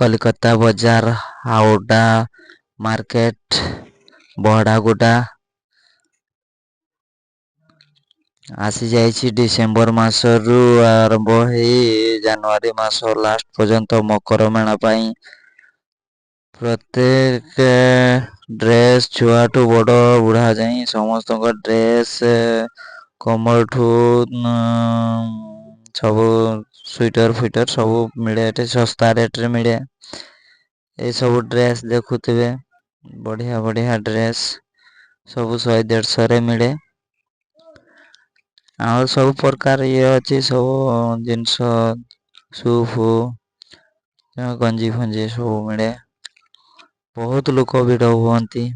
କଲିକତା ବଜାର, ହାଓଡ଼ା ମାର୍କେଟ, ବହଡ଼ାଗୁଡ଼ା। ଆସିଯାଇଛି ଡିସେମ୍ବର ମାସରୁ ଆରମ୍ଭ ହେଇ ଜାନୁଆରୀ ମାସ ଲାଷ୍ଟ ପର୍ଯ୍ୟନ୍ତ ମକର ମେଳା ପାଇଁ। ପ୍ରତ୍ୟେକ ଡ୍ରେସ୍, ଛୁଆଠୁ ବଡ଼ ବୁଢ଼ା ଯାଇ ସମସ୍ତଙ୍କ ଡ୍ରେସ୍, କମଳଠୁ ସବୁ ସୁଇଟର ଫୁଇଟର ସବୁ ମିଳେ ଏଠି, ଶସ୍ତା ରେଟରେ ମିଳେ। ଏସବୁ ଡ୍ରେସ୍ ଦେଖୁଥିବେ, ବଢ଼ିଆ ବଢ଼ିଆ ଡ୍ରେସ୍ ସବୁ 100 150ରେ ମିଳେ। ଆଉ ସବୁ ପ୍ରକାର ଇଏ ଅଛି, ସବୁ ଜିନିଷ, ସୁ ଫୁ, ଗଞ୍ଜି ଫଞ୍ଜି ସବୁ ମିଳେ। ବହୁତ ଲୋକ ଭିଡ଼ ହୁଅନ୍ତି।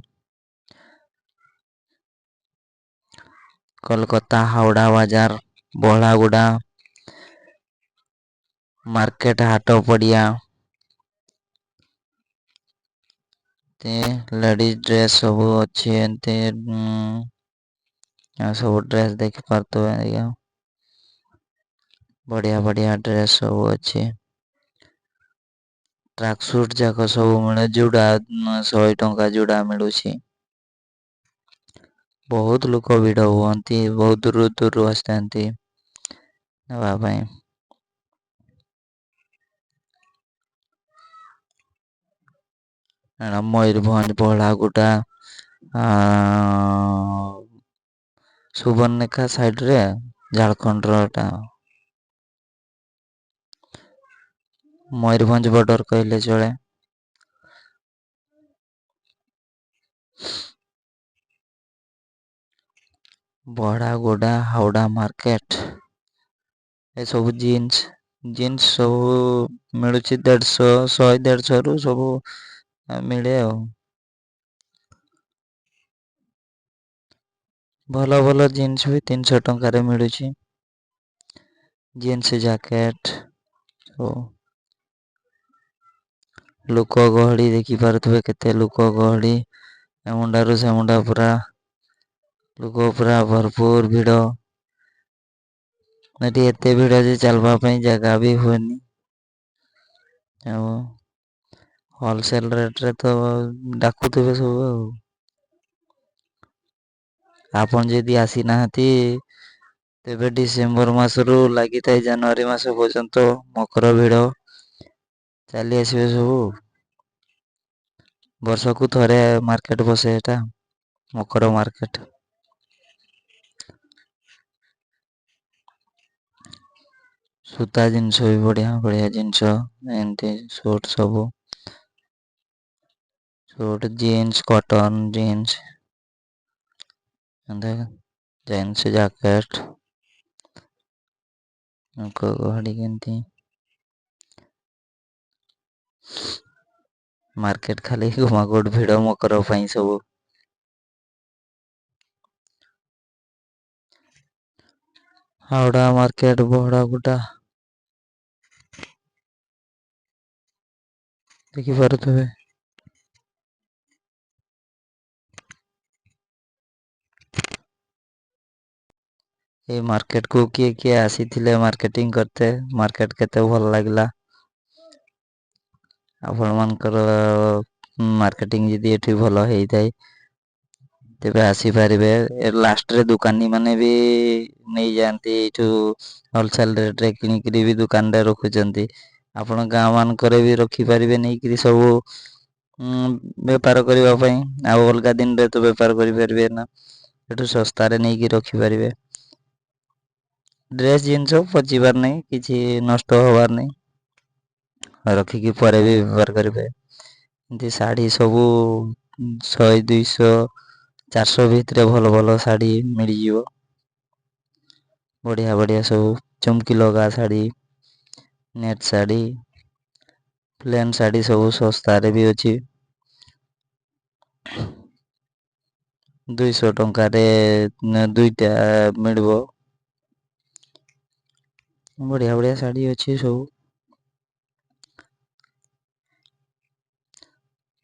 କୋଲକାତା ହାୱଡ଼ା ବଜାର, ବହଳାଗୁଡ଼ା ମାର୍କେଟ, ହାଟ ପଡ଼ିଆ। ଲେଡ଼ିଜ ଡ୍ରେସ୍ ସବୁ ଅଛି ଏମିତି। ଆଉ ସବୁ ଡ୍ରେସ୍ ଦେଖିପାରୁଥିବେ ଆଜ୍ଞା, ବଢ଼ିଆ ବଢ଼ିଆ ଡ୍ରେସ୍ ସବୁ ଅଛି। ଟ୍ରାକ୍ ସୁଟ୍ ଯାକ ସବୁ ମିଳେ, ଯୋଉଟା 100 ଟଙ୍କା ଯୋଉଟା ମିଳୁଛି। ବହୁତ ଲୋକ ଭିଡ଼ ହୁଅନ୍ତି, ବହୁତ ଦୂରରୁ ଦୂରରୁ ଆସିଥାନ୍ତି ନେବା ପାଇଁ। ମୟୂରଭଞ୍ଜ ବହଳାଗୁଡ଼ା, ସୁବର୍ଣ୍ଣରେଖା ସାଇଡ଼ରେ, ଝାଡ଼ଖଣ୍ଡର ଏଟା ମୟୂରଭଞ୍ଜ ବର୍ଡର କହିଲେ ଚଳେ। ବହଡ଼ାଗୁଡ଼ା ହାଉଡ଼ା ମାର୍କେଟ। ଏସବୁ ଜିନ୍ସ, ଜିନ୍ସ ସବୁ ମିଳୁଛି 150, 100 150ରୁ ସବୁ ମିଳେ। ଆଉ ଭଲ ଭଲ ଜିନ୍ସ ବି 300 ଟଙ୍କାରେ ମିଳୁଛି। ଜିନ୍ସ ଜ୍ୟାକେଟ ସବୁ। ଲୋକ ଗହଳି ଦେଖିପାରୁଥିବେ, କେତେ ଲୋକ ଗହଳି। ଏମୁଣ୍ଡାରୁ ସେମୁଣ୍ଡା ପୁରା ଲୋକ, ପୁରା ଭରପୁର ଭିଡ଼ ଏଠି। ଏତେ ଭିଡ଼ ଯେ ଚାଲବା ପାଇଁ ଜାଗା ବି ହୁଏନି। ଆଉ ହୋଲସେଲ ରେଟରେ ତ ଡାକୁଥିବେ ସବୁ। ଆଉ ଆପଣ ଯଦି ଆସିନାହାନ୍ତି, ତେବେ ଡିସେମ୍ବର ମାସରୁ ଲାଗିଥାଏ ଜାନୁଆରୀ ମାସ ପର୍ଯ୍ୟନ୍ତ ମକର ଭିଡ଼, ଚାଲି ଆସିବେ ସବୁ। ବର୍ଷକୁ ଥରେ ମାର୍କେଟ ବସେ ଏଟା, ମକର ମାର୍କେଟ। ସୂତା ଜିନିଷ ବି ବଢ଼ିଆ ବଢ଼ିଆ ଜିନିଷ, ଏମିତି ସୁଟ୍ ସବୁ, suit, jeans, cotton jeans, jeans jacket. ଲୋକ ଗହଳି କେମିତି, ମାର୍କେଟ ଖାଲି ଘମାଘୋଟ ଭିଡ଼ ମକର ପାଇଁ ସବୁ। ହାୱଡ଼ା ମାର୍କେଟ, ବହଡ଼ାଗୁଟା ଦେଖିପାରୁଥିବେ। ଏଇ ମାର୍କେଟକୁ କିଏ କିଏ ଆସିଥିଲେ ମାର୍କେଟିଂ କରତେ? ମାର୍କେଟ କେତେ ଭଲ ଲାଗିଲା ଆପଣମାନଙ୍କର? ମାର୍କେଟିଂ ଯଦି ଏଠି ଭଲ ହେଇଥାଏ, ତେବେ ଆସିପାରିବେ। ଲାଷ୍ଟରେ ଦୋକାନୀ ମାନେ ବି ନେଇଯାଆନ୍ତି ଏଇଠୁ, ହୋଲସେଲ ରେଟରେ କିଣିକିରି ବି ଦୋକାନରେ ରଖୁଛନ୍ତି। ଆପଣ ଗାଁ ମାନଙ୍କରେ ବି ରଖିପାରିବେ ନେଇକିରି ସବୁ ବେପାର କରିବା ପାଇଁ। ଆଉ ଅଲଗା ଦିନରେ ତ ବେପାର କରିପାରିବେ ନା, ଏଠୁ ଶସ୍ତାରେ ନେଇକି ରଖିପାରିବେ। ଡ୍ରେସ୍ ଜିନିଷ ପଚିବାର ନାହିଁ, କିଛି ନଷ୍ଟ ହବାର ନାହିଁ, ରଖିକି ପରେ ବି ବେପାର କରିବେ। ଏମିତି ଶାଢ଼ୀ ସବୁ 100, 200, 400 ଭିତରେ ଭଲ ଭଲ ଶାଢ଼ୀ ମିଳିଯିବ। ବଢ଼ିଆ ବଢ଼ିଆ ସବୁ ଚୁମକି ଲଗା ଶାଢ଼ୀ, ନେଟ୍ ଶାଢ଼ୀ, ପ୍ଲେନ୍ ଶାଢ଼ୀ ସବୁ ଶସ୍ତାରେ ବି ଅଛି। 200 ଟଙ୍କାରେ ଦୁଇଟା ମିଳିବ। ବଢ଼ିଆ ବଢ଼ିଆ ଶାଢ଼ୀ ଅଛି ସବୁ।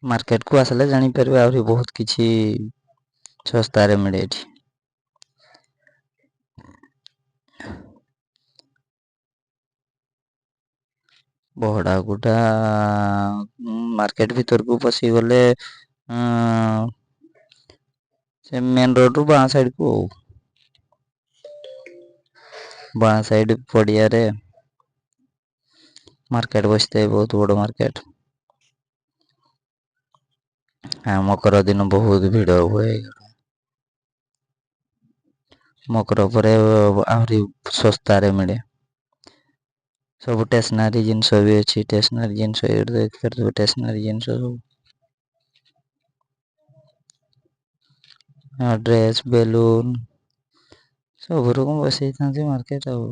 ମାର୍କେଟକୁ ଆସିଲେ ଜାଣିପାରିବେ, ଆହୁରି ବହୁତ କିଛି ଶସ୍ତାରେ ମିଳେ ଏଠି। ବହଡ଼ାଗୁଡ଼ା ମାର୍କେଟ ଭିତରକୁ ପଶିଗଲେ ସେ ମେନ୍ ରୋଡ଼ରୁ ବାଁ ସାଇଡ଼କୁ ଆଉ ବାଁ ସାଇଡ଼ ପଡ଼ିଆରେ ମାର୍କେଟ ବସିଥାଏ, ବହୁତ ବଡ଼ ମାର୍କେଟ। ମକର ଦିନ ବହୁତ ଭିଡ଼ ହୁଏ। ମକର ପରେ ଆହୁରି ଶସ୍ତାରେ ମିଳେ। ସବୁ ଷ୍ଟେସନାରୀ ଜିନିଷ ବି ଅଛି। ଷ୍ଟେସନାରୀ ଜିନିଷ ଏଇଠି ଦେଖିପାରୁଥିବେ, ଷ୍ଟେସନାରୀ ଜିନିଷ ସବୁ, ଡ୍ରେସ୍, ବେଲୁନ ସବୁ ରକମ ବସେଇଥାନ୍ତି ମାର୍କେଟ। ଆଉ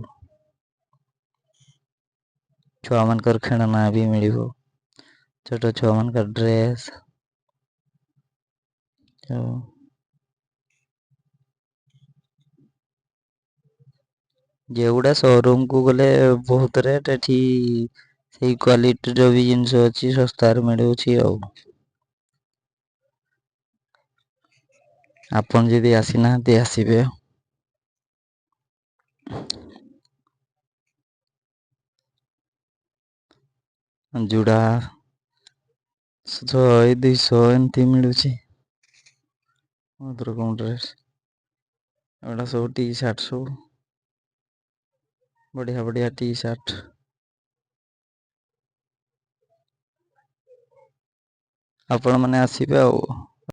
ଛୁଆମାନଙ୍କର ଖେଳନା ବି ମିଳିବ, ଛୋଟ ଛୁଆମାନଙ୍କର ଡ୍ରେସ୍ ସବୁ। ଯେଉଁଗୁଡ଼ା ସୋରୁମକୁ ଗଲେ ବହୁତ ରେଟ୍, ଏଠି ସେଇ କ୍ୱାଲିଟିର ବି ଜିନିଷ ଅଛି, ଶସ୍ତାରେ ମିଳୁଛି। ଆଉ ଆପଣ ଯଦି ଆସିନାହାନ୍ତି, ଆସିବେ। ଯୁଡ଼ା 100, 200 ଏମିତି ମିଳୁଛି। ବହୁତ ରକମ ଡ୍ରେସ୍ ଏଗୁଡ଼ା ସବୁ, ଟି ସାର୍ଟ ସବୁ, ବଢ଼ିଆ ବଢ଼ିଆ ଟି ସାର୍ଟ। ଆପଣମାନେ ଆସିବେ ଆଉ